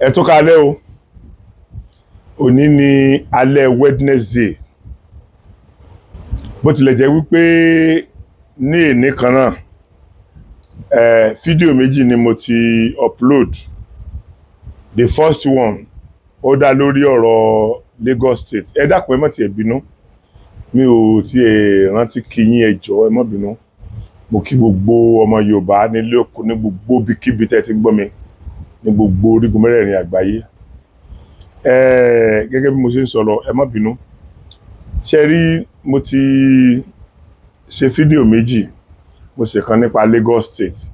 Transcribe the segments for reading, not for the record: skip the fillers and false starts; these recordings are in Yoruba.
Ẹ tún káalẹ́ o. Òní ní alẹ́ Wednesday. Bó tilẹ̀ jẹ́ wípé ní èní kan náà, fídíò méjì ni mo ti upload. The first one, ó dá lórí ọ̀rọ̀ Lagos State. Ẹ dákun, ẹ má tiẹ̀ bínú, mi ò tiẹ̀ rántí kí yín. Ẹ jọ̀ọ́, ẹ má bínú. Mo kí gbogbo ọmọ Yorùbá nílé oko, ní gbogbo ibikíbi tẹ́ ti ń gbọ́ mi, ní gbogbo orígun mẹ́rẹ̀ẹ̀rin àgbáyé. Gẹ́gẹ́ bí mo ṣe ń sọ lọ, ẹ má bínú. Ṣe rí, mo ti ṣe fídíò méjì. Mo ṣe kan nípa Lagos State,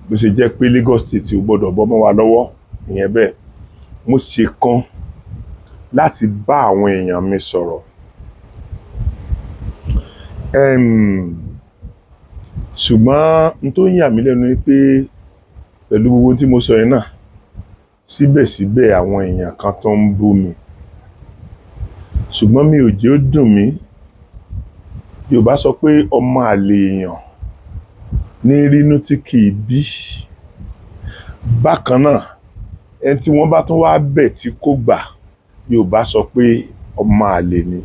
bó ṣe jẹ́ pé Lagos State ò gbọ́dọ̀ bọ́ mọ́ wa lọ́wọ́, ìyẹn bẹ́ẹ̀. Mo ṣe kan láti bá àwọn èèyàn mi sọ̀rọ̀. Ṣùgbọ́n n tó ń yà mí lẹ́nu ni pé pẹ̀lú gbogbo tí mo sọ yẹn náà, síbẹ̀síbẹ̀ àwọn èèyàn kan tó ń bú mi, ṣùgbọ́n mi ò jẹ́ ó dùn mí. Yorùbá sọ pé ọmọ àlè èèyàn ní rínú tí kì í bí. Bákan náà, ẹni tí wọ́n bá tún wá bẹ̀ tí kò gbà, Yorùbá sọ pé ọmọ àlè ni.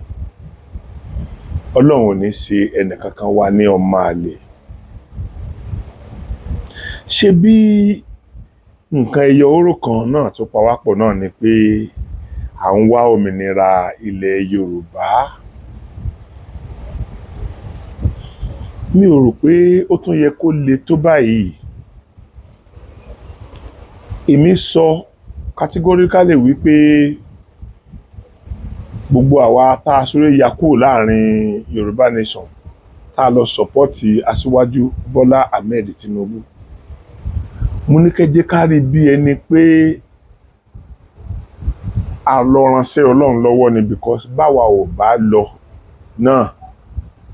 Ọlọ́run ò ní ṣe ẹnìkankan wa ní ọmọ àlè. Ṣé bí nǹkan ẹyọ oró kan náà tó pa wá pọ̀ náà ni pé à ń wá òmìnira ilẹ̀ Yorùbá? Mi ò rò pé ó tún yẹ kó le tó báyìí. Èmi sọ categorically wípé gbogbo àwa tá a súré ya kúrò láàrin Yorùbá Nation, tá a lọ support Aṣíwájú Bọ́lá Ahmed Tinubu, mo ní kẹ́ jẹ́ ká rí bí ẹni pé a lọ ránṣẹ́ Ọlọ́run lọ́wọ́ ni, because báwa ò bá lọ náà,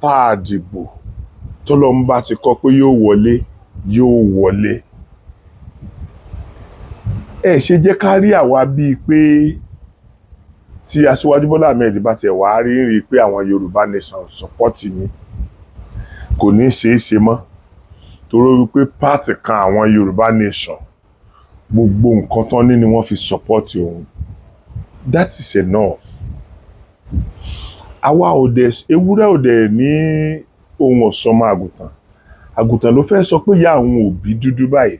tá a dìbò, tọ́lọ́run bá ti kọ pé yóò wọlé, yóò wọlé. Ẹ ṣe jẹ́ ká rí àwa bíi pé tí Aṣíwájú Bọ́lá Ahmed bá tiẹ̀ wá rí rí pé àwọn Yorùbá Nation support mi, kò ní ṣeé ṣe mọ́, torí wípé part kan àwọn Yorùbá Nation, gbogbo nǹkan tán ní ni wọ́n fi support òun. That is enough. Àwa ò dẹ̀, ewúrẹ́ ò dẹ̀ ní ohun ọ̀sọ́mọ àgùntàn. Àgùntàn ló fẹ́ sọ pé ìyá àwọn òbí dúdú báyìí.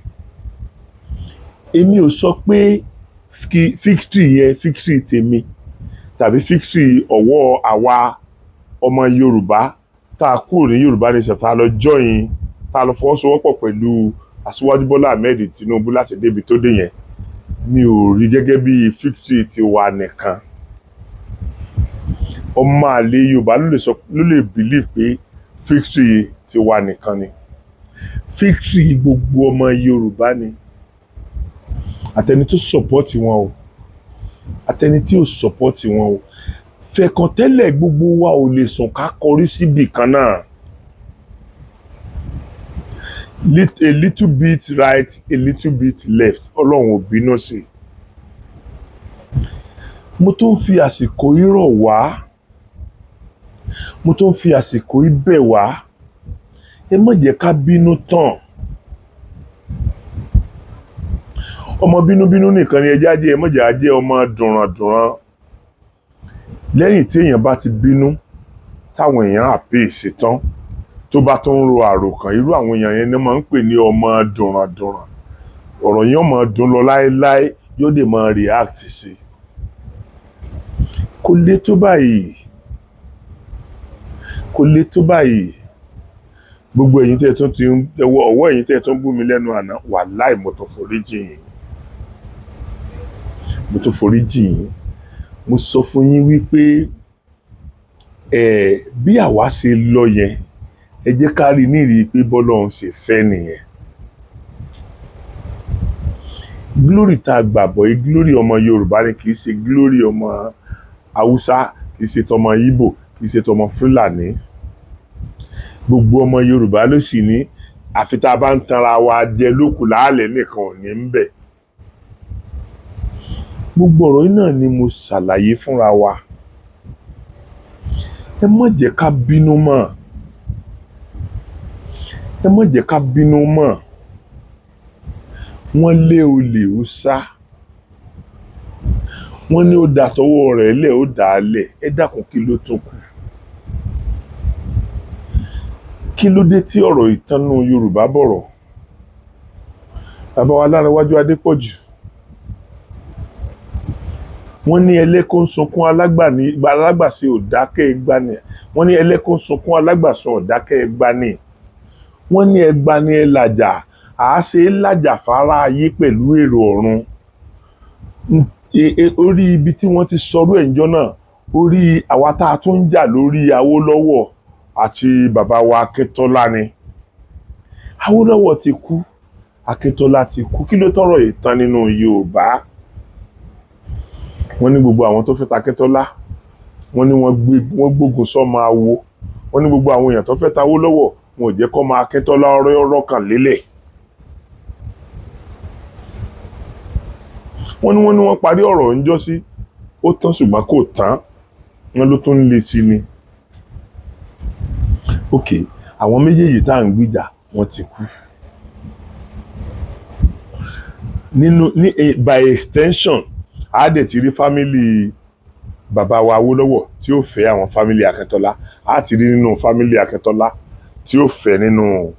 Èmi ò sọ pé kí victory yẹn, victory tèmi tàbí victory ọwọ́ àwa ọmọ Yorùbá tá a kúrò ní Yorùbá Nation, tá a lọ join, tá a lọ fọwọ́sowọ́pọ̀ pẹ̀lú Aṣíwájú Bọ́lá Ahmed Tinubu láti débi tó dé yẹn, mi ò rí gẹ́gẹ́ bí victory tiwa nìkan. Ọmọ àlè Yorùbá ló lè sọ, ló lè believe pé victory tiwa nìkan ni. Victory gbogbo ọmọ Yorùbá ni, àtẹni tó support wọn o, àtẹni tí ò support wọn o. Fẹ̀kàn tẹ́lẹ̀, gbogbo wa ò lè sùn ká kọrí síbì kan náà. A little bit right, a little bit left, Ọlọ́run ò bínú sí. Mo tún fi àsìkò yìí rọ̀ wá, mo tún fi àsìkò yìí bẹ̀ wá, ẹ má jẹ́ ká bínú tán. Ọmọ bínúbínú nìkan ni ẹjẹ́ ajé. Ẹ má jẹ́ ajé ọmọ dùnràndùnràn. Lẹ́yìn tí èèyàn bá ti bínú, táwọn èèyàn àpèsè tán, tó bá tó ń ro àròkàn, irú àwọn èèyàn yẹn ni máa ń pè ní ọmọ dùnràndùnràn. Ọ̀rọ̀ yẹn máa dùn lọ láéláé, yóò dé máa react sí. Kò le tó báyìí, kò le tó báyìí. Gbogbo ẹ̀yin tẹ́ tún ti ń ẹwọ́ ọwọ́, ẹ̀yin tẹ́ tún bú mi lẹ́nu àná, wàláì, mo tún forí jì yín, mo tún forí jì yín. Mo sọ fún yín wípé ẹ bí àwa ṣe lọ yẹn, ẹ jẹ́ ká rí nírìí pé bọ́lọ́run ṣe fẹ́ nìyẹn. Glory tá a gbàgbọ́ yìí, glory ọmọ Yorùbá ni, kì í ṣe glory ọmọ Haúsá, kì í ṣe tọmọ Ìgbò, kì í ṣe tọmọ Fúlàní. Gbogbo ọmọ Yorùbá ló sì ní, àfi tá a bá ń tanra wa jẹ lókù láàlẹ́ nìkan ò ní ń bẹ̀. Gbogbo ọ̀rọ̀ yìí náà ni mo ṣàlàyé fúnra wa. Ẹ má jẹ́ ká bínú mọ́, ẹ má jẹ́ ká bínú mọ́. Wọ́n lé olè, ó sá. Wọ́n ní ó da tọwọ́ rẹ̀ lẹ̀, ó dà á lẹ̀. Ẹ dákun, kí ló tún kù? Kí ló dé tí ọ̀rọ̀ ìtànnú Yorùbá bọ̀rọ̀? Bàbá wa Lárẹ̀wájú Adépọ̀jù, wọ́n ní ẹlẹ́kùn sunkún alágbàṣe ò dákẹ́ gbani. Wọ́n ní ẹlẹ́kùn sunkún, alágbàṣe ò dákẹ́ gbani. Wọ́n ní ẹgbani ẹ làjà, àá ṣe é làjà fara ayé pẹ̀lú èrò ọ̀run. Orí ibi tí wọ́n ti sọrú ẹ̀ ńjọ́ náà, orí àwa tá a tún ń jà lórí Awólọ́wọ̀ àti bàbá wa Akíntọ́lá ni. Awólọ́wọ̀ ti kú, Akíntọ́lá ti kú, kí ló tọrọ ìtàn nínú Yorùbá? Wọ́n ní gbogbo àwọn tó fẹ́ ta Akíntọ́lá, wọ́n ní wọ́n gbógun sọ́mọ awo. Wọ́n ní gbogbo àwọn èèyàn tó fẹ́ ta Awólọ́wọ̀, wọn ò jẹ́ kọ́ máa Akíntọ́lá ọ̀rọ̀ kan lélẹ̀. Wọ́n ní wọ́n parí ọ̀rọ̀ ńjọ́sí, ó tán, ṣùgbọ́n kò tán, wọ́n ló tún ń le sí ni. Ok, àwọn méjèèjì tá à ń gbìjà, wọ́n ti kú. Nínú ní by extension, a dẹ̀ ti rí family bàbá wa Awólọ́wọ̀ tí ó fẹ́ àwọn family Akíntọ́lá, a ti rí nínú family Akíntọ́lá tí ó fẹ́ nínú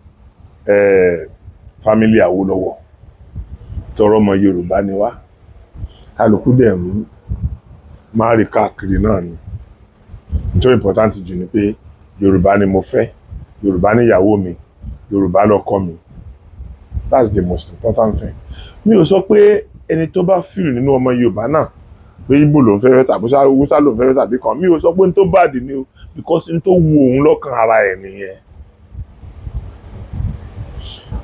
family Awólọ́wọ̀. Tọrọ ọmọ Yorùbá ni wá, kálukú dẹ̀ ń máa rí káàkiri náà ni. Nítorí important jù ni pé Yorùbá ni mo fẹ́, Yorùbá níyàwó mi, Yorùbá lọ́kọ mi. That's the most important thing. Mi ò sọ pé ẹni tó bá feel nínú ọmọ Yorùbá náà pé Ìgbò ló ń fẹ́ fẹ́ tàbí Haúsá ló ń fẹ́ fẹ́ tàbí kan, mi ò sọ pé n tó bad ni o, because n tó wu òun lọ́kàn ara ẹ̀ nìyẹn.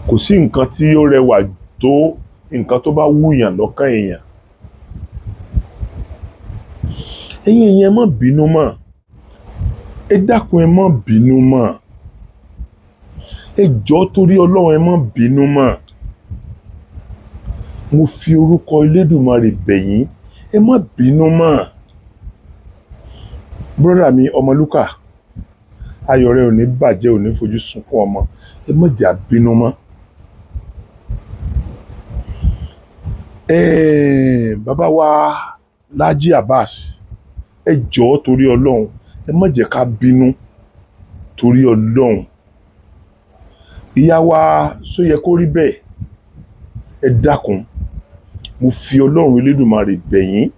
Kò sí nǹkan tí ó rẹwà tó nǹkan tó bá wúyàn lọ́kàn èèyàn. Ẹ̀yin èèyàn, ẹ má bínú mọ́. Ẹ dákun, ẹ má bínú mọ́. Ẹ jọ̀ọ́, torí Ọlọ́run, ẹ má bínú mọ́. Mo fi orúkọ Elédùmarè bẹ̀ yín, ẹ má bínú mọ́. Brother mi Ọmọlúkà, ayọ̀ rẹ ò ní bàjẹ́, ò ní fojú sunkún ọmọ. Ẹ má jà bínú mọ́. Bàbá wa Lájí Abbas, ẹ jọ̀ọ́, torí Ọlọ́run, ẹ má jẹ́ ká bínú, torí Ọlọ́run. Ìyá wa, só yẹ kó rí bẹ́ẹ̀? Ẹ dákun, mo fi Ọlọ́run Elédùmarè bẹ̀ yín,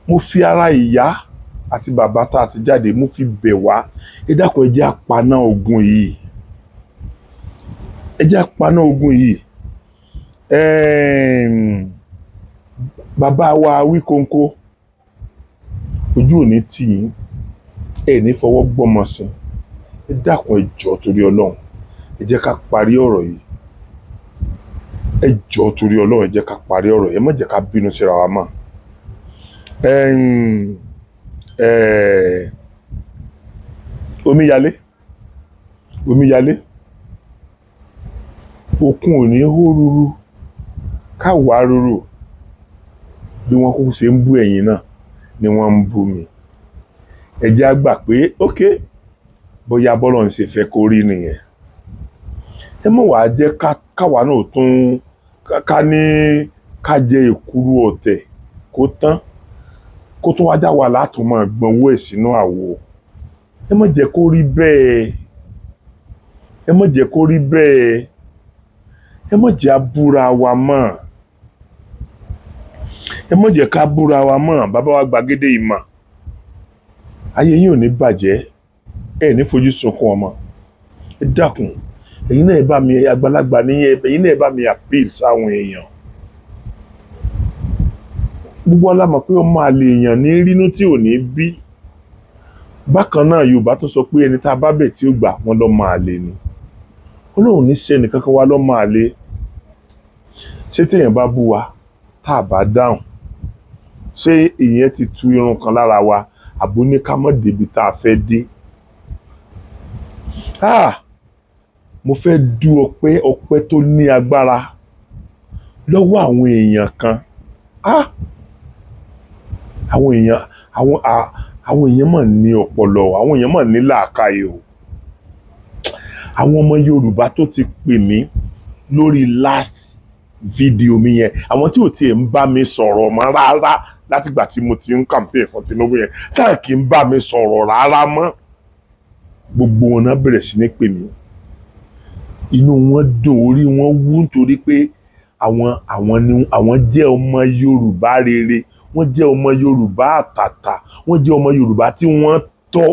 mo fi ara ìyá àti bàbá tá a ti jáde, mo fi bẹ̀ wá. Ẹ dákun, ẹ jẹ́ á paná ogun yìí, ẹ jẹ́ á paná ogun yìí. Bàbá wa Wíkóńkó, ojú ò ní tì yín, ẹ ní fọwọ́ gbọ́mọ sí. Ẹ dákun, ẹ jọ̀ọ́, torí Ọlọ́run, ẹ jẹ́ ká parí ọ̀rọ̀ yìí. Ẹ jọ̀ọ́, torí Ọlọ́run, ẹ jẹ́ ká parí ọ̀rọ̀ yìí. Ẹ má jẹ́ ká bínú síra wa mọ́. Omíyalé, omíyalé, òkun ò ní hó ruru káwa ruru. Bí wọ́n kúkú ṣe ń bú ẹ̀yin náà ni wọ́n ń bú mi. Ẹ jẹ́ á gbà pé ok, bóyá bọ́lọ̀ ń ṣe fẹ́ kó rí nìyẹn. Ẹ mọ̀ wàá jẹ́ káwa náà tún ká ní ká jẹ èkuru ọ̀tẹ̀ kó tán, kó tún wá já wa látún máa gbọ́n owó ẹ̀ sínú àwo. Ẹ má jẹ́ kó rí bẹ́ẹ̀, ẹ má jẹ́ kó rí bẹ́ẹ̀. Ẹ má jẹ́ á búra wa mọ́, ẹ má jẹ́ ká búra wa mọ́. Bàbá wa Gbàgede Ìmọ̀, ayé yín ò ní bàjẹ́, ẹ ní fojú sunkún ọmọ. Ẹ dákun, ẹ̀yin náà, ẹ bá mi, àgbàlagbà níyẹn, ẹ̀yin náà, ẹ bá mi appeal sáwọn èèyàn. Gbogbo wa la mọ̀ pé ọmọ àlè èèyàn ní rínú tí ò ní bí. Bákan náà, Yorùbá tó sọ pé ẹni tá a bá bẹ̀ tí ó gbà, wọ́n lọ́mọ àlè ni. Ọlọ́run ní ṣe ẹnìkankan wa lọ́mọ àlè. Ṣé téèyàn bá bú wa tá a bá dáhùn, ṣé ìyẹn ti tu irun kan lára wa, àbó ní ká mọ́ débi tá a fẹ́ dé? Ah, mo fẹ́ dú ọpẹ́, ọpẹ́ tó ní agbára lọ́wọ́ àwọn èèyàn kan. Ah, àwọn èèyàn mà ní ọpọlọ, àwọn èèyàn mà ní làákàyè o. Àwọn ọmọ Yorùbá tó ti pè mí lórí last Fídíò mi yẹn, àwọn tí ò tiẹ̀ ń bá mi sọ̀rọ̀ mọ́ rárá látìgbà tí mo ti ń campaign fún Tinubu yẹn, táà kì í bá mi sọ̀rọ̀ rárá mọ́, gbogbo wọn náà bẹ̀rẹ̀ sí ní pè mí. Inú wọn dùn, orí wọn wú, nítorí pé àwọn ni àwọn jẹ́ ọmọ Yorùbá rere, wọ́n jẹ́ ọmọ Yorùbá àtàtà, wọ́n jẹ́ ọmọ Yorùbá tí wọ́n tọ́,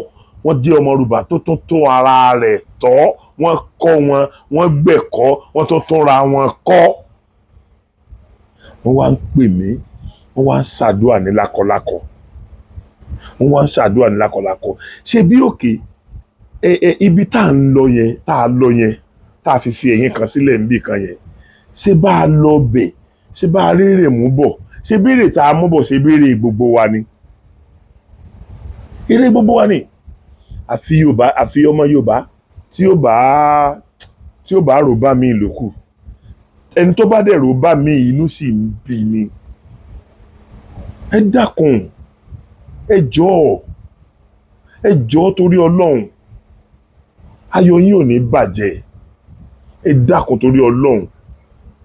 wọ́n jẹ́ ọmọ Yorùbá tó tún tún ara rẹ̀ tọ́. Wọ́n kọ́ wọn, wọ́n gbẹ̀kọ́, wọ́n tún túnra wọn kọ́. Wọ́n wá ń pè mí, wọ́n wá ń ṣàdúrà ní lákọlákọ, wọ́n wá ń ṣàdúrà ní lákọlákọ. Ṣé bí òkè ẹ ẹ ibi tá à ń lọ yẹn, tá a lọ yẹn, tá a fi ẹ̀yìn kan sílẹ̀ níbì kan yẹn, ṣé bá a lọ bẹ̀, ṣé bá a rérè mú bọ̀, ṣé béèrè tá a mú bọ̀, ṣé béèrè gbogbo wa ni? Eré gbogbo wa ni. Àfi Yorùbá, àfi ọmọ Yorùbá tí ó bá rò bá mi lòkù. Ẹni tó bá dẹ̀ rò bá mi, inú sì ń bí ni. Ẹ dákun, ẹ jọ̀ọ́, ẹ jọ̀ọ́, torí Ọlọ́run, ayọ̀ yín ò ní bàjẹ́. Ẹ dákun, torí Ọlọ́run,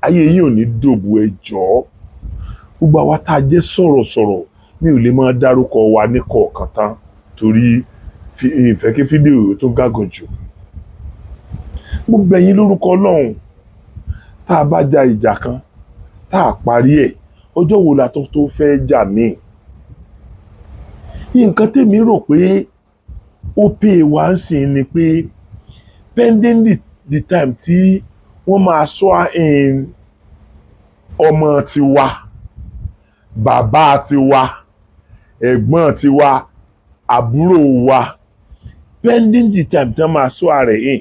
ayé yín ò ní dòbò. Ẹ jọ̀ọ́, gbogbo àwa tá a jẹ́ sọ̀rọ̀sọ̀rọ̀, mi ò lè máa dárúkọ wa ní kọ̀ọ̀kan tán, torí ìfẹ́ kí fídíò tó gágùn jù. Mo bẹ̀ yín lórúkọ Ọlọ́run. Tá a bá ja ìjà kan tá a parí ẹ̀, ọjọ́ wo la tó fẹ́ jà míì? Nǹkan tèmi rò pé ó pè wá ń sìn ni pé pending the time tí wọ́n máa sọ in ọmọ tiwa, bàbá tiwa, ẹ̀gbọ́n tiwa, àbúrò wa, pending the time tí wọ́n máa sọ ààrẹ in,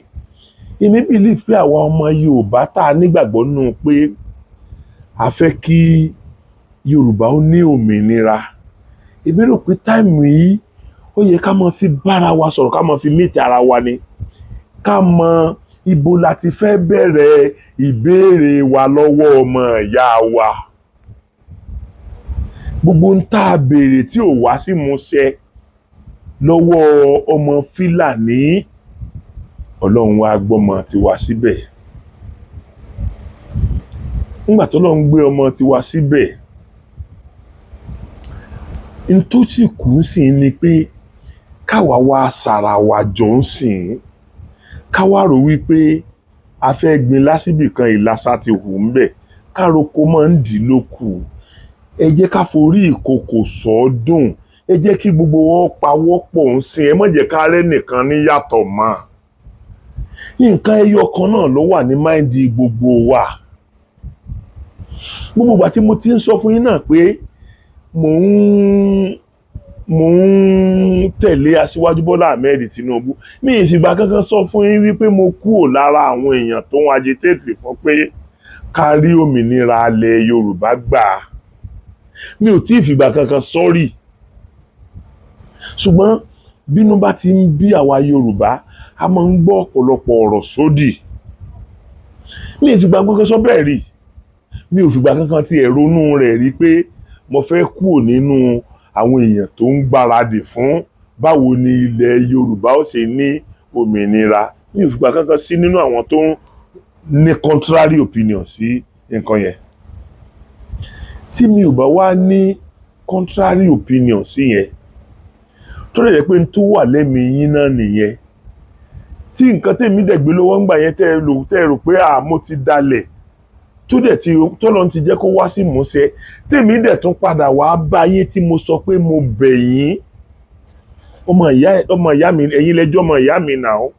èmi believe pé àwa ọmọ Yorùbá tá a nígbàgbọ́ nínú pé a fẹ́ kí Yorùbá ó ní òmìnira, èmi rò pé time yìí, ó yẹ ká máa fi bára wa sọ̀rọ̀, ká máa fi meet ara wa ni, ká mọ ibo la ti fẹ́ bẹ̀rẹ̀ ìbéèrè wa lọ́wọ́ ọmọ ìyá wa. Gbogbo ń tá a béèrè tí ò wá sí múṣẹ lọ́wọ́ ọmọ Fílàní, Ọlọ́run wá gbọ́mọ tiwa síbẹ̀. Nígbà tó Ọlọ́run gbé ọmọ tiwa síbẹ̀, n tó sì kù ń sìn ni pé káwa wá sara wa jọ ń sìn, káwa rò wípé a fẹ́ gbin lásìbì kan, ìlàsà ti hù ń bẹ̀, károko máa ń dì lókù. Ẹ jẹ́ ká forí ìkòkò sọ́ọ́dún. Ẹ jẹ́ kí gbogbo wọn pawọ́pọ̀ ń sìn. Ẹ má jẹ́ ká rẹ́ nìkan níyàtọ̀ mọ́. Nǹkan ẹyọ kan náà ló wà ní mind gbogbo wa. Gbogbo ìgbà tí mo ti ń sọ fún yín náà pé mò ń tẹ̀lé Aṣíwájú Bọ́lá Ahmed Tinubu, mi ì fìgbà kankan sọ fún yín wípé mo kúrò lára àwọn èèyàn tó ń agitate fún pé ká rí òmìnira ilẹ̀ Yorùbá gbà. Mi ò tí ì fìgbà kankan sọ́rí. Ṣùgbọ́n bínú bá ti ń bí àwa Yorùbá, a máa ń gbọ́ ọ̀pọ̀lọpọ̀ ọ̀rọ̀ sódì. Mi ì fìgbà kankan sọ bẹ́ẹ̀ rí. Mi ò fìgbà kankan ti ẹ̀ ronú rẹ̀ rí pé mo fẹ́ kúrò nínú àwọn èèyàn tó ń gbáradì fún báwo ni ilẹ̀ Yorùbá ó ṣe ní òmìnira. Mi ò fìgbà kankan sí nínú àwọn tó ń ní contrary opinion sí nǹkan yẹn. Tí mi ò bá wá ní contrary opinion sí yẹn, tó lè jẹ́ pé n tó wà lẹ́mìí yín náà nìyẹn, tí nǹkan tèmi dẹ̀ gbé lọ́wọ́ ńgbà yẹn, tẹ́ ẹ lò, tẹ́ ẹ rò pé à mo ti dalẹ̀, tó dẹ̀ ti tọ́lọ́ ti jẹ́ kó wá sí ìmúṣẹ, tèmi dẹ̀ tún padà wá bá yín, tí mo sọ pé mo bẹ̀ yín, ọmọ ìyá mi, ẹ̀yin lẹ́jọ́ ọmọ ìyá mi náà.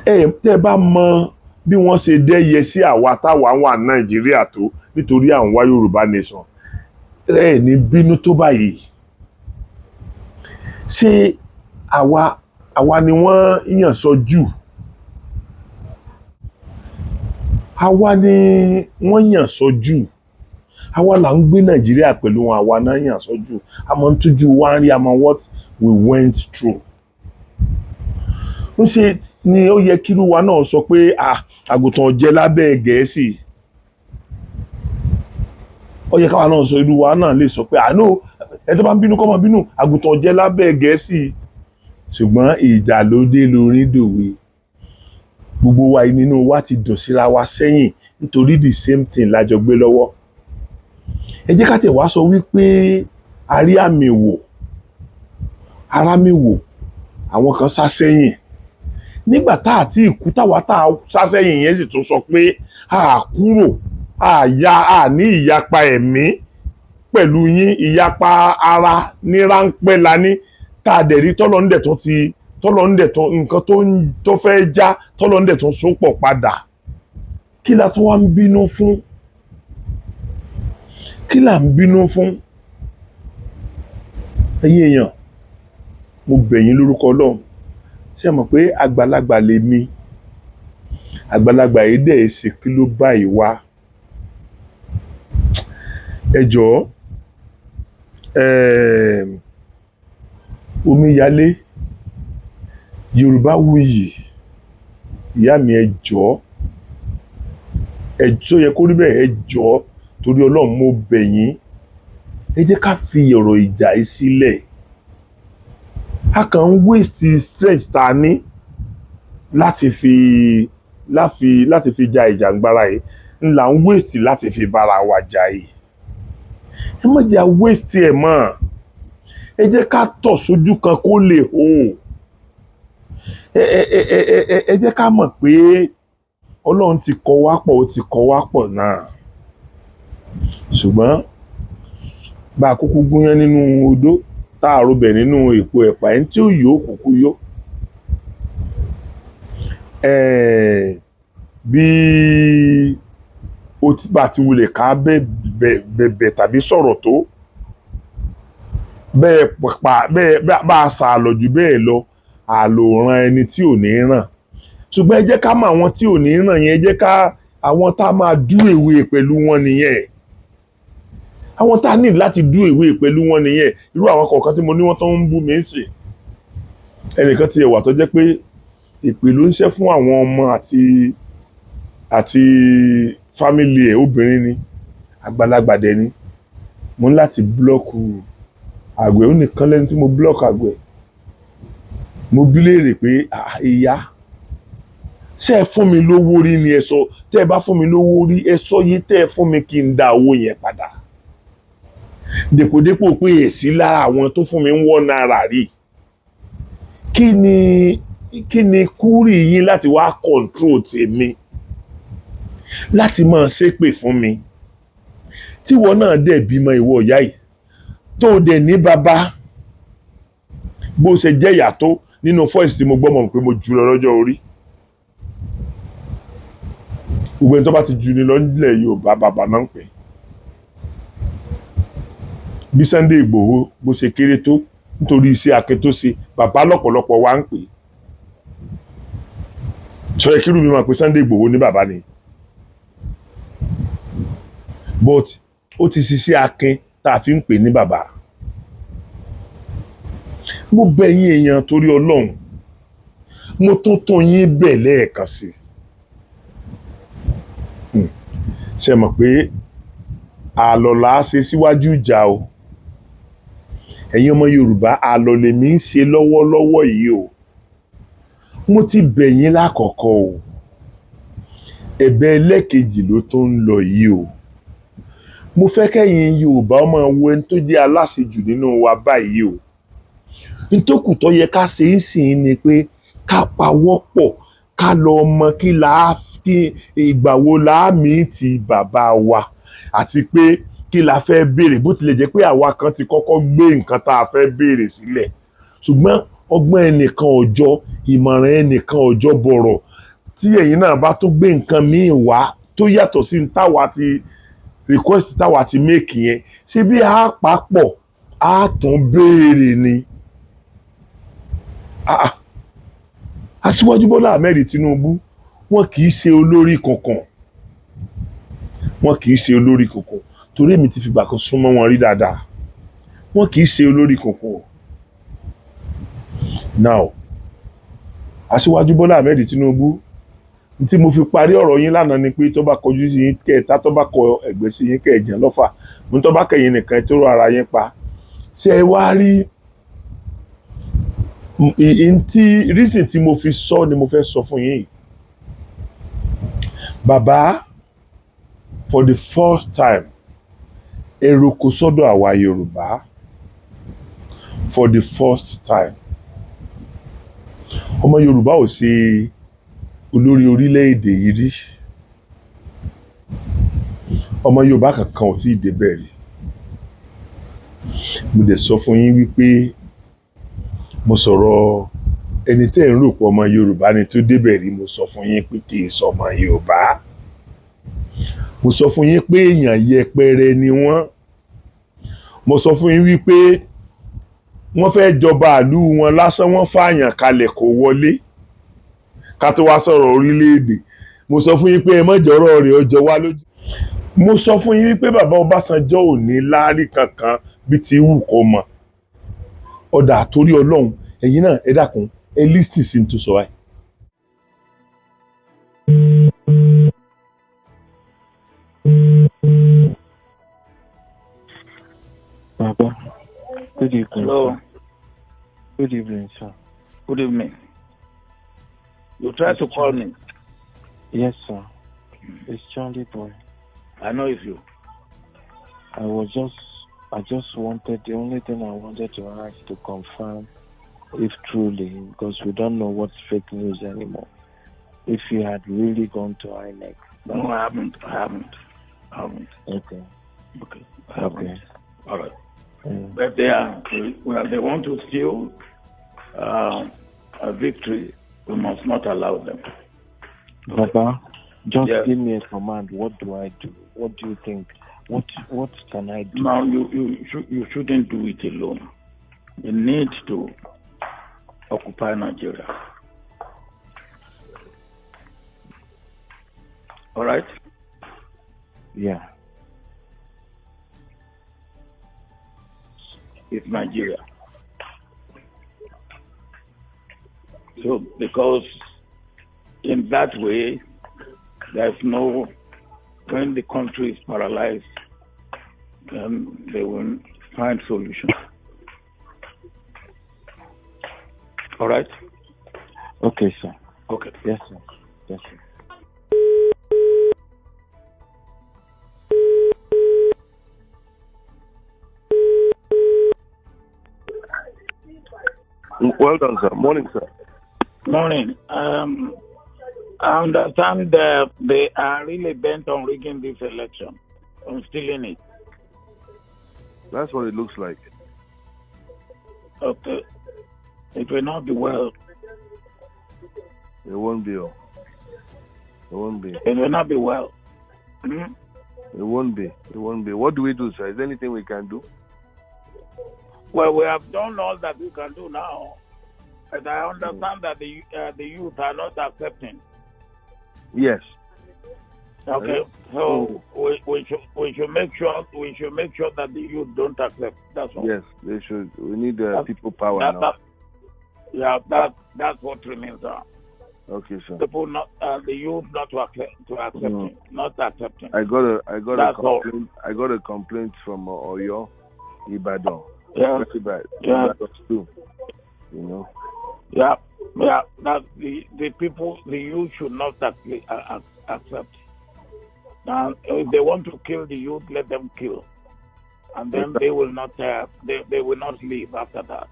Ẹ tẹ́ ẹ bá mọ bí wọ́n ṣe dẹ́yẹ sí àwa táwa wà Nàìjíríà tó nítorí à ń wá Yorùbá nation, ẹ ní bínú tó báyìí. Ṣé àwa ni wọ́n yàn sọ jù? Àwa ni wọ́n yàn sọ jù. Àwa là ń gbé Nàìjíríà pẹ̀lú wọn. Àwa náà yàn sọ jù. A máa ń tújú wá ń rí, a mọ what we went through. Ń ṣe ni ó yẹ kírú wa náà sọ pé àgùntàn jẹ lábẹ́ Gẹ̀ẹ́sì. Ó yẹ káwa náà sọ, irú wa náà lè sọ pé àánú ẹ tó bá ń bínú kọ́ máa bínú, àgùntàn jẹ lábẹ́ Gẹ̀ẹ́sì. Ṣùgbọ́n ìjà ló dé lórí dòwe. Gbogbo wa, nínú wa ti dùn síra wa sẹ́yìn. Nítorí the same thing la jọ gbé lọ́wọ́. Ẹ jẹ́ ká tẹ̀ wá sọ wípé a rí àmì wò, ara mi wò, àwọn kan sá sẹ́yìn nígbà tá àti ìkú táwa tá a sá sẹ́yìn yẹn sì tún sọ pé a kúrò, a ya, a ní ìyapa ẹ̀mí pẹ̀lú yín, ìyapa ara ní ráńpẹ́ la ní, tá a dẹ̀ rí tọ́lọ́ ń dẹ̀ tó ti tọ́lọ́ ń dẹ̀ tó nǹkan tó ń tó fẹ́ já, tọ́lọ́ ń dẹ̀ tó so pọ̀ padà. Kí la tún wá ń bínú fún? Kí là ń bínú fún? Ẹ̀yin èèyàn, mo bẹ̀ yín lórúkọ Ọlọ́run. Ṣé ẹ mọ̀ pé àgbàlagbà lèmi? Àgbàlagbà yìí dẹ̀ ṣe kí ló báyìí wá. Ẹ jọ̀ọ́, omíyalé Yorùbá wuyì, ìyá mi, ẹ jọ̀ọ́, ẹ tó yẹ kó rí bẹ́ẹ̀. Ẹ jọ̀ọ́, torí Ọlọ́run, mo bẹ̀ yín, ẹ jẹ́ ká fi ọ̀rọ̀ ìjà yìí sílẹ̀. A kàn ń waste strength tá a ní láti fi ja ìjàngbara yìí ń là ń waste láti fi bára wa jà yìí. Ẹ má jẹ́ à waste ẹ̀ mọ́. Ẹ jẹ́ ká tọ̀ sójú kan kó lè hó. Ẹ jẹ́ ká mọ̀ pé Ọlọ́run ti kọ wá pọ̀, ó ti kọ wá pọ̀ náà. Ṣùgbọ́n bá a kúkú gúnyán nínú odó, tá a robẹ̀ nínú èpo ẹ̀pà, ẹni tí ó yó kúkú yó. Bí ó ti bá ti wulẹ̀ ká bẹ̀bẹ̀ tàbí sọ̀rọ̀ tó bẹ́ẹ̀ pa bẹ́ẹ̀, bá a sàlọ̀ jù bẹ́ẹ̀ lọ, àlò ràn ẹni tí ò ní ràn. Ṣùgbọ́n ẹ jẹ́ ká mọ àwọn tí ò ní ràn yẹn. Ẹ jẹ́ ká àwọn tá a máa do away pẹ̀lú wọn nìyẹn. Àwọn tá a ní láti do away pẹ̀lú wọn nìyẹn. Irú àwọn kọ̀ọ̀kan tí mo ní wọ́n tó ń bú mi ń sìn, ẹnìkan ti ẹ̀wà tó jẹ́ pé ìpè ló ń ṣẹ́ fún àwọn ọmọ àti family ẹ̀. Obìnrin ni, àgbàlagbà dẹ̀ ni. Mo ní láti block àgbẹ̀. Ó nìkan lẹ́ni tí mo block àgbẹ̀. Mo bí léèrè pé, "Ah, ìyá, ṣé ẹ fún mi lówó rí ni? Ẹ sọ. Tẹ́ ẹ bá fún mi lówó rí, ẹ sọ yé tẹ́ ẹ fún mi kí n dá owó yẹn padà." Dèpòdépò pé èsì lára àwọn tó fún mi ń wọ́n náírà rí, kí ni kúrì yín láti wá control tèmi, láti máa ṣépè fún mi, tíwọ náà dẹ̀ bímọ, ìwọ ìyá yìí, tó dẹ̀ ní bàbá? Bó ṣe jẹ́ ìyá tó nínú voice tí mo gbọ́ mọ̀ pé mo jù lọ lọ́jọ́ orí. Gbogbo ẹni tó bá ti jù ní lọ nílẹ̀ Yorùbá, bàbá náà ń pè. Bí Sunday Ìgbòho bó ṣe kéré tó, nítorí iṣẹ́ akin tó ṣe, bàbá lọ́pọ̀lọpọ̀ wa ń pè. Sọ yẹ kírú mi máa pe Sunday Ìgbòho ní bàbá ni, but ó ti ṣiṣẹ́ akin tá a fi ń pè ní bàbá. Mo bẹ̀ yín èèyàn, torí Ọlọ́run, mo tún tún yín bẹ̀ lẹ́ẹ̀kan sí i. Ṣe mọ̀ pé àlọ́ là á ṣe síwájú ìjà o? Ẹ̀yin ọmọ Yorùbá, àlọ́ lèmi ń ṣe lọ́wọ́lọ́wọ́ yìí o. Mo ti bẹ̀ yín lákọ̀ọ́kọ́ o. Ẹ̀bẹ̀ ẹlẹ́kejì ló tó ń lọ yìí o. Mo fẹ́ kẹ́yin Yorùbá ọmọ wo ẹni tó jẹ́ aláṣejù nínú wa báyìí o. Ntókù tó yẹ ká ṣe é sìn ni pé ká pawọ́pọ̀, ká lọ mọ kí la kí ìgbà wo la meet bàbá wa, àti pé kí la fẹ́ béèrè. Bó tilẹ̀ jẹ́ pé àwa kan ti kọ́kọ́ gbé nǹkan tá a fẹ́ béèrè sílẹ̀, ṣùgbọ́n ọgbọ́n ẹnìkan ọjọ́, ìmọ̀ràn ẹnìkan ọjọ́ bọ̀rọ̀. Tí ẹ̀yin náà bá tún gbé nǹkan míì wá tó yàtọ̀ sí ní táwa ti request, táwa ti make yẹn, ṣé bí a papọ̀ a tún béèrè ni? Ah, ah. Aṣíwájú Bọ́lá Ahmed Tinubu, wọn kì í ṣe olórí kankan, wọn kì í ṣe olórí kankan, torí èmi ti fìgbà kan súnmọ́ wọn rí dáadáa. Wọn kì í ṣe olórí kankan. Now, Aṣíwájú Bọ́lá Ahmed Tinubu, n tí mo fi parí ọ̀rọ̀ yín lánàá ni pé tó bá kọjú sí yín kẹta, tó bá kọ ẹ̀gbẹ́ sí yín kẹjàn lọ́fà mo, tó bá kẹ̀yìn nìkan tó rọ ara yín pa. Ṣé ẹ wá rí n tí reason tí mo fi sọ ni mo fẹ́ sọ fún yín yìí. Bàbá, For the first time, ẹ roko sọ́dọ̀ àwa Yorùbá. For the first time, ọmọ Yorùbá ò ṣe olórí orílẹ̀-èdè yìí rí. Ọmọ Yorùbá kankan ò tí ì débẹ̀ rí. Mo dẹ̀ sọ fún yín wípé mo sọ̀rọ̀ ẹni tẹ́ ẹ̀ ń rò pé ọmọ Yorùbá ni tó débẹ̀ rí. Mo sọ fún yín pé kì í sọ ọmọ Yorùbá. Mo sọ fún yín pé èèyàn yẹpẹrẹ ni wọ́n. Mo sọ fún yín wípé wọ́n fẹ́ jọba ìlú wọn lásán, wọ́n fààyàn kalẹ̀ kó wọlé, ká tó wá sọ̀rọ̀ orílẹ̀-èdè. Mo sọ fún yín pé ẹ má jọ̀rọ̀ rẹ̀ ọjọ́ wá lójú. Mo sọ fún yín wípé bàbá Ọbásanjọ́ ò ní láárí kankan bí ti wù kó mọ. Ọ̀dà, torí Ọlọ́run, ẹ̀yin náà, ẹ dákun, ẹ listen sí n tó sọ báyìí. Baba, good evening, Hello. sir. Good evening, sir. Good evening. You tried to call me. Yes, sir. It's Charlie Boy. I know it's you. I just wanted, the only thing I wanted to ask to confirm if truly, because we don't know what's fake news anymore, if you had really gone to INEC. No, I haven't. I haven't. I haven't. Okay. Okay. I haven't. Okay. All right. Mm. But they are, well, they want to steal a victory. We must not allow them. Okay. Baba, just Yeah. give me a command. What do I do? What do you think? What can I do? Now, you shouldn't do it alone. You need to occupy Nigeria. All right? Yeah. It's Nigeria. So, because in that way, there's no, when the country is paralyzed, then they will find solution. All right? Okay, sir. Okay. Yes, sir. Yes, sir. Well done, sir. Morning, sir. Morning. I understand that they are really bent on rigging this election, on stealing it. That's what it looks like. Okay. It will not be well. It won't be. Oh. It won't be. It will not be well. Hmm? It won't be. It won't be. What do we do, sir? Is there anything we can do? Well, we have done all that we can do now. But I understand that the youth are not accepting. Yes. Okay. So we should make sure that the youth don't accept. That's all. Yes, they should. We need people power now. Yeah, that's what remains now. Okay, sir. People not the youth not to accept to accepting, not accepting. I got a That's all. Complaint. I got a complaint from Oyo, Ibadan. Yeah. Very bad. Yeah. Ibadan too. You know. Yeah. That the people, the youth should not accept. Now, if they want to kill the youth, let them kill, and then they will not they will not leave after that.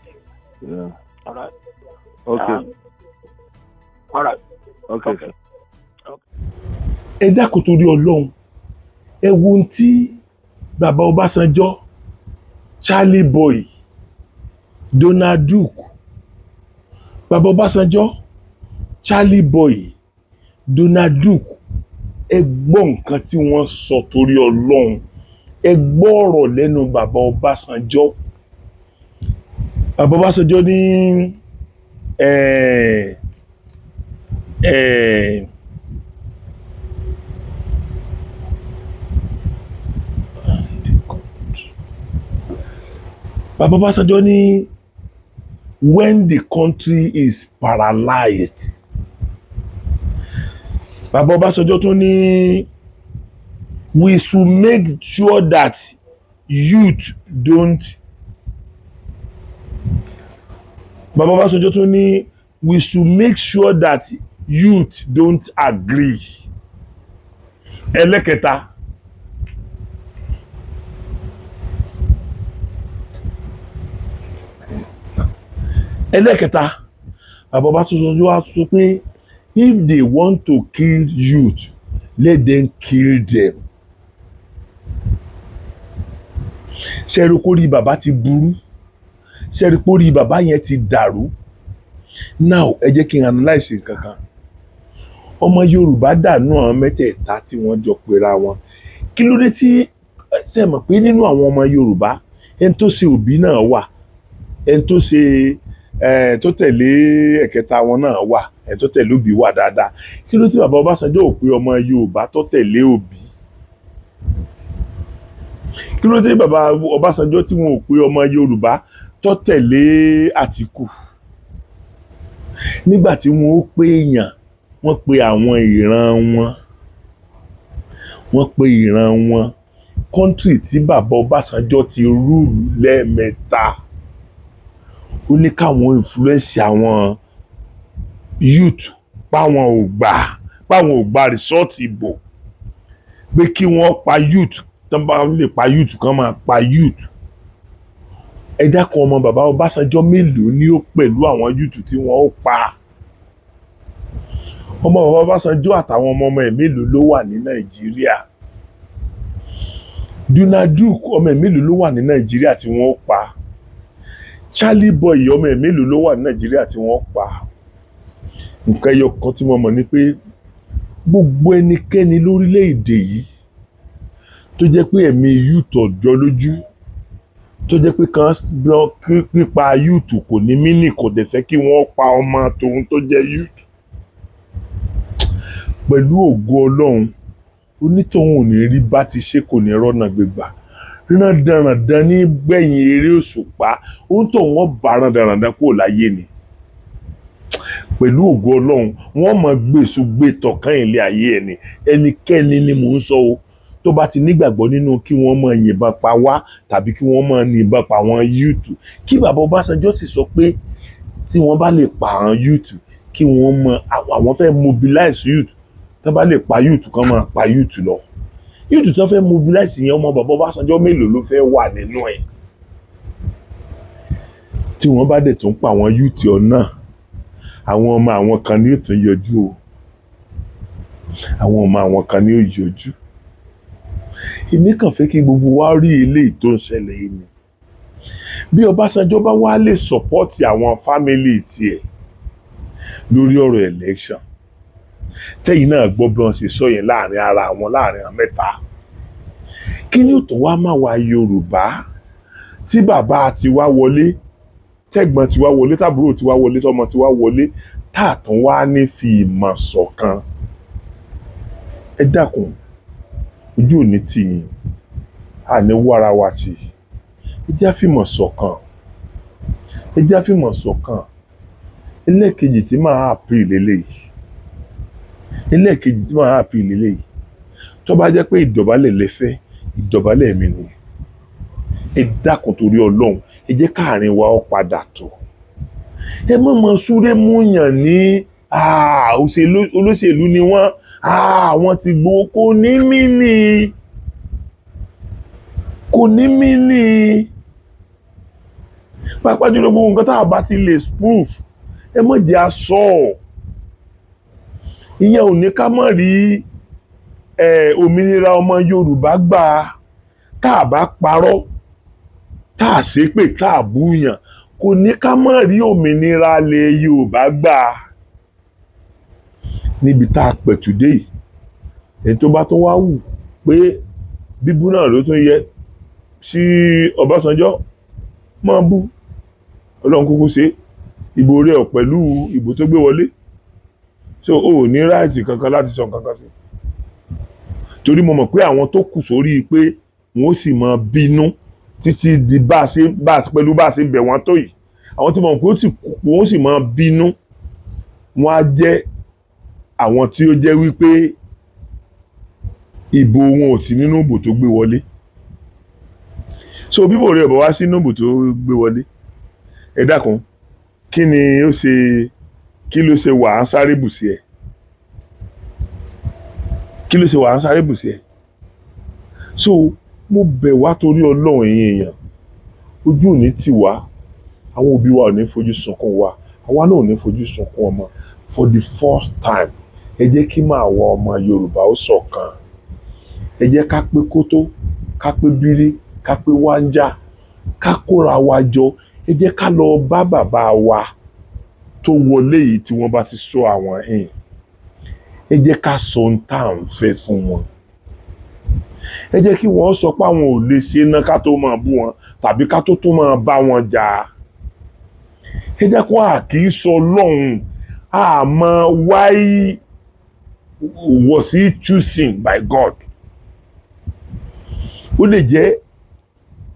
Yeah. All right. Okay. All right. Okay. Okay. Sir. Ẹ dákun, torí Ọlọ́run, ẹ wo ohun tí bàbá Ọbásanjọ́, Charlie Boy, Donald Duke, bàbá Ọbásanjọ́, Charlie Boy, Donald Duke, ẹ gbọ́ nǹkan tí wọ́n sọ. Torí Ọlọ́run, ẹ gbọ́ ọ̀rọ̀ lẹ́nu bàbá Ọbásanjọ́. Bàbá Ọbásanjọ́ ní ẹ̀ ẹ̀ bàbá Ọbásanjọ́ ní when the country is paralyzed. Bàbá Ọbásanjọ́ tún ní we should make sure that youth don't. Bàbá Ọbásanjọ́ tún ní we should make sure that youth don't agree. Ẹlẹ́kẹta, Ẹlẹ́kẹta, bàbá Ọbásanjọ́ wá sọ pé if they want to kill youth, let them kill them. Ṣẹ́rí kórí bàbá ti burú? Ṣẹ́rí kórí bàbá yẹn ti dàrú? Now, ẹ jẹ́ kí n analyse nǹkan kan. Ọmọ Yorùbá dànù àwọn mẹ́tẹ̀ẹ̀ta tí wọ́n jọ pera wọn. Kí ló dé tí ṣe mọ̀ pé nínú àwọn ọmọ Yorùbá, ẹni tó ṣe Òbí náà wà, ẹni tó ṣe ẹ tó tẹ̀lé ẹ̀kẹta wọn náà wà, ẹni tó tẹ̀lé Òbí wà dáadáa? Kí ló tí bàbá Ọbásanjọ́ ò pé ọmọ Yorùbá tó tẹ̀lé Òbí? Kí ló dé bàbá Ọbásanjọ́ tí wọn ò pé ọmọ Yorùbá tó tẹ̀lé Àtìkù? Nígbà tí wọn ó pé èèyàn, wọ́n pe àwọn ìran wọn, wọ́n pe ìran wọn. Country tí bàbá Ọbásanjọ́ ti rule lẹ́ẹ̀mẹ́ta, ó ní káwọn influence àwọn youth páwọn ò gbà result ìbò, pé kí wọ́n pa youth. Tó bá lè pa youth, kán máa pa youth. Ẹ dákun, ọmọ bàbá Ọbásanjọ́ mélòó ni ó pẹ̀lú àwọn youth tí wọ́n ó pa? Ọmọ bàbá Ọbásanjọ́ àtàwọn ọmọ ọmọ ẹ̀ mélòó ló wà ní Nàìjíríà? Donald Duke, ọmọ ẹ̀ mélòó ló wà ní Nàìjíríà tí wọ́n ó pa? Charlie Boy, ọmọ ẹ̀ mélòó ló wà ní Nàìjíríà tí wọ́n pa? Nǹkan ẹyọ kan tí mo mọ̀ ni pé gbogbo ẹnikẹ́ni lórílẹ̀‐èdè yìí tó jẹ́ pé ẹ̀mí youth ọ̀jọ́ lójú, tó jẹ́ pé kan pípa youth kò ní mínì, kò dẹ̀ fẹ́ kí wọ́n pa ọmọ tòun tó jẹ́ youth, pẹ̀lú ògo Ọlọ́run, onítọ̀hún ò ní rí bá ti ṣe, kò ní rọ́nà gbégbà. Rándanràndan ní gbẹ̀yìn eré òṣùpá, onítọ̀hún wọ́n bá rándanràndan kúrò láyé ni. Pẹ̀lú ògo Ọlọ́run, wọ́n máa gbèsù gbé tọ̀kàn ilé ayé ẹni. Ẹnikẹ́ni ni mò ń sọ o, tó bá ti nígbàgbọ́ nínú kí wọ́n máa yìnbọn pa wá tàbí kí wọ́n máa yìnbọn pa àwọn youth, kí bàbá Ọbásanjọ́ sì sọ pé tí wọ́n bá lè pa àwọn youth, kí wọ́n mọ àwọn fẹ́ mobilize youth, tó bá lè pa youth, kán máa pa youth lọ. Youth tó fẹ́ mobilize yẹn, ọmọ bàbá Ọbásanjọ́ mélòó ló fẹ́ wà nínú ẹ̀? Tí wọ́n bá dẹ̀ tún pa àwọn youth ọ̀nà, àwọn ọmọ àwọn kan ní ó tún yọjú o, àwọn ọmọ àwọn kan ní ó yọjú. Èmi kàn fẹ́ kí gbogbo wa rí eléyìí tó ń ṣẹlẹ̀ yìí ni. Bí Ọbásanjọ́ bá wá lè support àwọn family tiẹ̀ lórí ọ̀rọ̀ election, tẹ́yìn náà gbọ́ bí wọ́n ṣe sọ yẹn láàrin ara àwọn, láàrin àwọn mẹ́ta, kí ni ó tó wá máa wá Yorùbá tí bàbá ti wá wọlé, tẹ́gbọ́n ti wá wọlé, tàbúrò ti wá wọlé, tọmọ ti wá wọlé, tá a tún wá ní fi ìmọ̀ ṣọ̀kan? Ẹ dákun, ojú ò ní tì yín, àní wára wa tì. Ẹ jẹ́ á fìmọ̀ ṣọ̀kan, ẹ jẹ́ á fìmọ̀ ṣọ̀kan. Ẹlẹ́ẹ̀kejì tí màá appeal lélẹ́yìí, ẹlẹ́ẹ̀kejì tí màá appeal lélẹ́yìí, tó bá jẹ́ pé ìdọ̀bálẹ̀ lẹ fẹ́, ìdọ̀bálẹ̀ mi ni. Ẹ dákun, torí Ọlọ́run, ẹ jẹ́ káàrin wa ó padà tó. Ẹ má mọ súré múyàn ní olóṣèlú ni wọ́n, wọ́n ti gbowó. Kò ní mí ní, kò ní mí ní, pàápàá jùlọ gbogbo nǹkan tá a bá ti lè proof, ẹ má jẹ́ a sọ ọ́. Ìyẹn ò ní ká má rí òmìnira ọmọ Yorùbá gbà. Tá a bá parọ́, tá a ṣépè, tá a búyàn, kò ní ká má rí òmìnira lè Yorùbá gbà. Níbi tá a pẹ̀tù dé yìí, ẹni tó bá tún wá wù pé bíbú náà ló tún yẹ sí Ọbásanjọ́, máa bú. Ọlọ́run kúkú ṣe ìbò rẹ̀ ọ̀ pẹ̀lú ìbò tó gbé wọlé, so o ò ní right kankan láti sọ nǹkan kan sí, torí mo mọ̀ pé àwọn tó kù sórí pé wọ́n ó sì máa bínú títí di bá a ṣe bá a pẹ̀lú bá a ṣe bẹ̀ wọ́n tó yìí. Àwọn tí mo mọ̀ pé ó sì wọ́n ó sì máa bínú, wọ́n á jẹ́ àwọn tí ó jẹ́ wípé ìbò wọn ò sí nínú ìbò tó gbé wọlé. So bíbò rẹ̀ bọ̀ wá sínú ìbò tó gbé wọlé, ẹ dákun, kí ni ó ṣe, kí ló ṣe wà á sáré bù sí ẹ? Kí ló ṣe wà á sáré bù sí ẹ? So mo bẹ̀ wá torí Ọlọ́run, ẹ̀yin èèyàn, ojú ò ní tì wá. Àwọn òbí wa ò ní fojú sunkún wa, àwa náà ò ní fojú sunkún ọmọ. For the first time, ẹ jẹ́ kí máa wọ ọmọ Yorùbá ó ṣọ̀kan. Ẹ jẹ́ ká pé kótó, ká pé bírí, ká pé wáńjá, ká kóra wa jọ. Ẹ jẹ́ ká lọ bá bàbá wa tó wọlé yìí tí wọ́n bá ti sọ àwọn ẹ̀hìn. Ẹ jẹ́ ká sọ ohun tá à ń fẹ́ fún wọn. Ẹ jẹ́ kí wọ́n sọ pé àwọn ò lè ṣe ná, ká tó máa bú wọn tàbí ká tó tún máa bá wọn jà. Ẹ jẹ́ kó a kì í sọ lọ́hùn àmọ́, why was he chosen by God? Ó lè jẹ́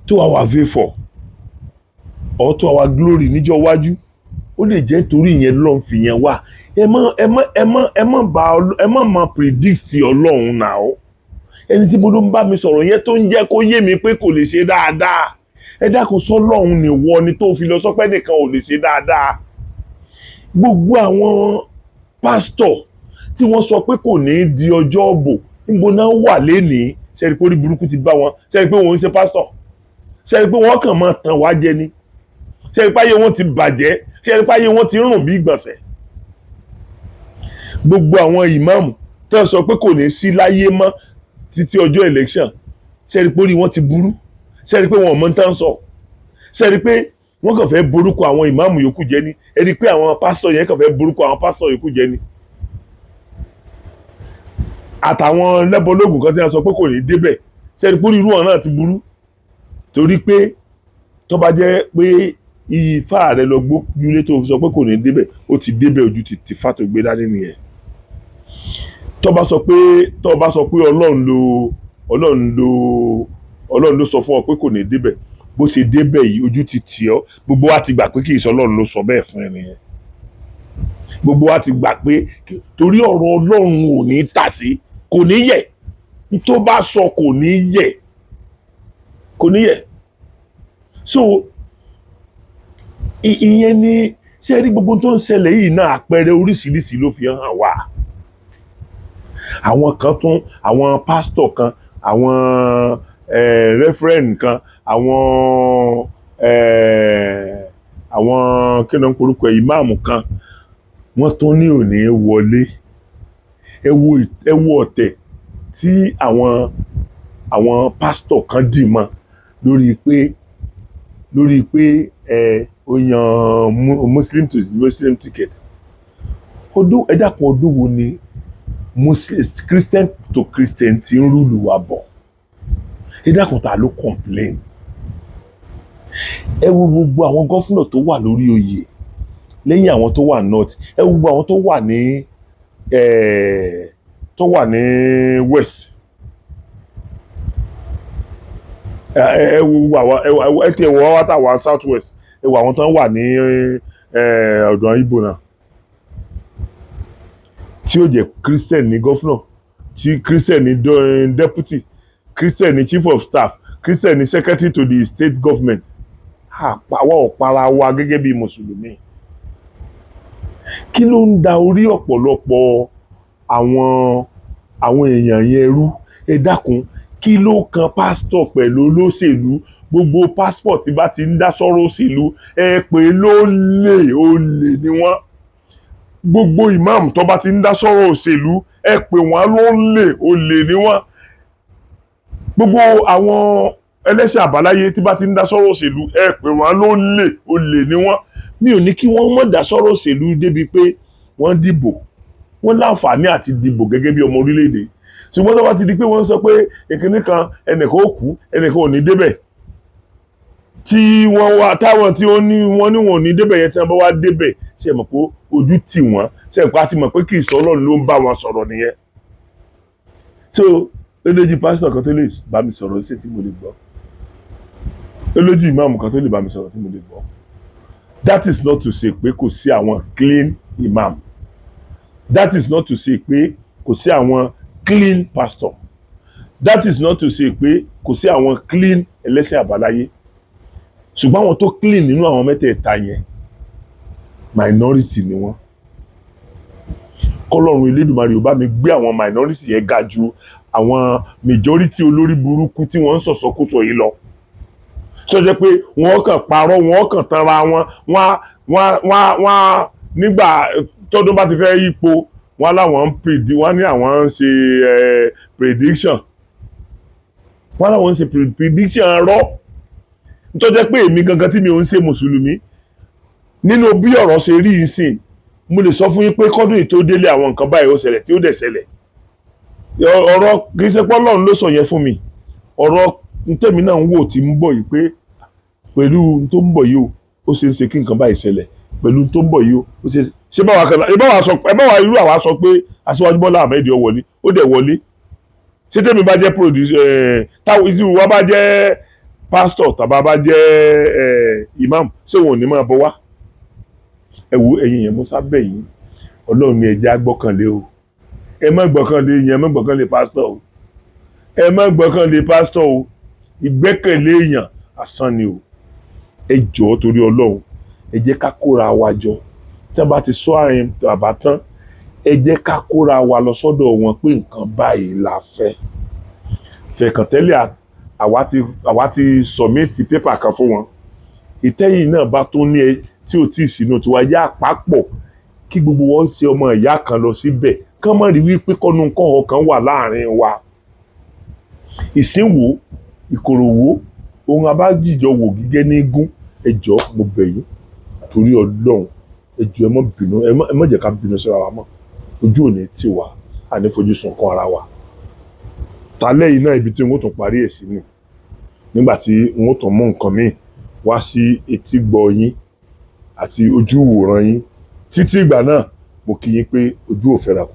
to our favour or to our glory níjọ́ iwájú. Ó lè jẹ́ torí ìyẹn lọ́n fi yẹn wá. Ẹ má ẹ má má predict Ọlọ́run náà. Ó ẹni tí mo ló ń bá mi sọ̀rọ̀ yẹn tó ń jẹ́ kó yé mi pé kò lè ṣe dáadáa. Ẹ dákun, sọ́lọ́run ni wọ ni tó fi lọ sọ́pẹ́ nìkan ò lè ṣe dáadáa? Gbogbo àwọn pásítọ̀ tí wọ́n sọ pé kò ní í di ọjọ́ òbò, níbo náà wà lénìí? Ṣe rí pé orí burúkú ti bá wọn? Ṣe rí pé wọ́n ń ṣe pásítọ̀? Ṣe rí pé wọ́n kàn máa tàn wá jẹ ni? Ṣe rí pé ayé wọn ti bàjẹ́? Ṣe rí pé ayé wọn ti rùn bí ìgbọ̀nsẹ̀? Gbogbo àwọn ìmáàmù tó sọ pé kò ní sí láyé mọ́ títí ọjọ́ election, ṣe rí pé orí wọn ti burú? Ṣe rí pé wọn ò mọ tán sọ? Ṣe rí pé wọ́n kàn fẹ́ borúkọ àwọn ìmáàmù yòókù jẹ́ ni? Ẹ rí pé àwọn pásítọ̀ yẹn kàn fẹ́ borúkọ àwọn pásítọ̀ yòókù jẹ́ ni, àtàwọn lẹ́bọ̀lógún kan tí wọ́n sọ pé kò ní débẹ̀. Ṣe rí pé orí irú wọn náà ti burú? Torí pé tó bá jẹ́ pé ifá rẹ lọ gbójúlé tó fi sọ pé kò ní débẹ̀, ó ti débẹ̀, ojú ti ti fá tó gbé dání nìyẹn. Tó bá sọ pé Ọlọ́run ló sọ fún ọ pé kò ní débẹ̀, bó ṣe débẹ̀ yìí, ojú ti tì ọ́. Gbogbo wa ti gbà pé kì í sọ Ọlọ́run ló sọ bẹ́ẹ̀ fún ẹ nìyẹn. Gbogbo wa ti gbà pé torí ọ̀rọ̀ Ọlọ́run ò ní tà sí, kò ní yẹ̀. Tó bá sọ, kò ní yẹ̀, kò ní yẹ̀. So ìyẹn ni. Ṣé rí gbogbo tó ń ṣẹlẹ̀ yìí náà, àpẹẹrẹ oríṣiríṣi ló fi hàn wá. Àwọn kan tún, àwọn pásítọ̀ kan, àwọn reverend kan, àwọn kí ló ń porúkọ, ìmáàmù kan, wọ́n tún ní òní wọlé. Ẹ wo ọ̀tẹ̀ tí àwọn pásítọ̀ kan dì mọ́ lórí pé ẹ ó yan Muslim to Muslim ticket. Ọdún, ẹ dákun, ọdún wo ni Muslim, Christian to Christian ti ń rule wa bọ̀? Ẹ dákun, ta ló complain? Ẹ wo gbogbo àwọn governor tó wà lórí oyè lẹ́yìn àwọn tó wà north. Ẹ wo gbogbo àwọn tó wà ní west. Ẹ wo gbogbo àwọn, ẹ tiẹ̀ wọ wá tà wá south west. Ẹ wo àwọn tó wà ní ọ̀dọ̀ Ìgbò náà tí ó jẹ́ Christian ní governor, tí Christian ní deputy, Christian ní chief of staff, Christian ní secretary to the state government. Àwa ò para wa gẹ́gẹ́ bí mùsùlùmí. Kí ló ń da orí ọ̀pọ̀lọpọ̀ àwọn èèyàn yẹn rú? Ẹ dákun, kí ló kan pásítọ̀ pẹ̀lú olóṣèlú? Gbogbo pásítọ̀ tí bá ti ń dá sọ́rọ̀ òṣèlú, ẹ pè ló lè, olè ni wọ́n. Gbogbo ìmáàmù tó bá ti ń dá sọ́rọ̀ òṣèlú, ẹ pè wọ́n ló lè, olè ni wọ́n. Gbogbo àwọn ẹlẹ́sìn àbáláyé tí bá ti ń dá sọ́rọ̀ òṣèlú, ẹ pè wọ́n ló lè, olè ni wọ́n. Mi ò ní kí wọ́n mọ̀ dá sọ́rọ̀ òṣèlú débi pé wọ́n dìbò, wọ́n láǹfààní àti dìbò gẹ́gẹ́ bí ọmọ orílẹ̀-èdè. Ṣùgbọ́n tó bá ti di pé wọ́n sọ pé ìkíní kan, ẹnìkan ó kú, ẹnìkan ò ní débẹ̀, tí wọ́n wá táwọn tí ó ní wọ́n ní wọn ò ní débẹ̀ yẹn, tí wọ́n bá wá débẹ̀, ṣe mọ̀ pé ojú tì wọ́n? Ṣe mọ̀ pé a ti mọ̀ pé kì í sọ Ọlọ́run ló ń bá wọn sọ̀rọ̀ nìyẹn? So ó lójú pásítọ̀ kan tó lè bá mi sọ̀rọ̀ sí tí mo lè gbọ́, ó lójú ìmáàmù kan tó lè bá mi sọ̀rọ̀ tí mo lè gbọ́. That is not to say pé kò sí àwọn clean imam. That is not to say pé kò sí àwọn clean pastor. That is not to say pé kò sí àwọn clean ẹlẹ́sìn àbáláyé. Ṣùgbọ́n àwọn tó clean nínú àwọn mẹ́tẹ̀ẹ̀ta yẹn, minority ni wọ́n. Kọ́lọ́run Elédùmarè ó bá mi gbé àwọn minority yẹn ga ju àwọn majority olórí burúkú tí wọ́n ń sọ̀sọ́kúsọ yìí lọ. Tó jẹ́ pé wọ́n kàn parọ́, wọ́n kàn tanra wọn, wọ́n á nígbà tọ́dún bá ti fẹ́ yípo, wọ́n láwọn ń predict, wọ́n ní àwọn ń ṣe prediction, wọ́n láwọn ń ṣe prediction rọ́, tó jẹ́ pé èmi gangan tí mi ò ń ṣe mùsùlùmí, nínú bí ọ̀rọ̀ ṣe rí ìsìn, mo lè sọ fún yín pé kọ́dún yìí tó délé, àwọn nǹkan báyìí ó ṣẹlẹ̀, tí ó dẹ̀ ṣẹlẹ̀. Ọ̀rọ̀ kì í ṣe pé Ọlọ́run ló sọ yẹn fún mi. Ọ̀rọ̀ ntẹ́mi náà ń wò tí ń bọ̀ yìí pé pẹ̀lú n tó ń bọ̀ yìí o, ó ṣe é ṣe kí nǹkan báyìí ṣẹlẹ̀. Pẹ̀lú n tó ń bọ̀ yìí o, ó ṣe é ṣe báwa kan ẹ báwa sọ ẹ báwa irú àwa sọ pé Aṣíwájú Bọ́lá Ahmed ó wọlé, ó dẹ̀ wọlé. Ṣé tẹ́mi bá jẹ́ producer ẹ̀, táwọn ìlú wa bá jẹ́ pastor tàbá bá jẹ́ imam, ṣé wọn ò ní máa bọ̀ wá? Ẹ wo, ẹ̀yin yẹn, Musa bẹ̀ yín, Ọlọ́run ni ẹ jẹ́ á gbọ́kànlé o. Ẹ má gbọ́kànlé yẹn, ẹ má gbọ́kànlé pásítọ̀ o, ẹ má gbọ́kànlé pásítọ̀ o. Ìgbẹ́kẹ̀lé èèyàn asán ni o. Ẹ jọ̀ọ́, torí Ọlọ́run, ẹ jẹ́ ká kóra wa jọ. Tí wọ́n bá ti sọ àárín bàbá tán, ẹ jẹ́ ká kóra wa lọ sọ́dọ̀ wọn pé nǹkan báyìí la fẹ́. Fẹ̀kàn tẹ́lẹ̀, àwa ti submit paper kan fún wọn. Ìtẹ́yìn náà bá tó ní ẹ tí ò tí ì sínú tiwa yá àpapọ̀, kí gbogbo wọn ṣe ọmọ ìyá kan lọ síbẹ̀, kán má rí wípé kọ́nu kọ́họ kan wà láàrin wa. Ìsínwó ìkòròwó ohun abájíjọ wò gígẹ́ ní gún. Ẹ jọ̀ọ́, mo bẹ̀ yín torí Ọlọ́run, ẹ jọ̀ọ́, ẹ má bínú, ẹ má jẹ́ ká bínú síra wa mọ́. Ojú ò ní tì wá, àní fojú sunkún ara wa. Talẹ́ yìí náà, ibi tí n ó tún parí ẹ̀ sí ni nígbà tí n ó tún mú nǹkan míì wá sí etí gbọ́ yín àti ojú ìwòran yín. Títí ìgbà náà, mo kí yín pé ojú ò fẹ́ra kù.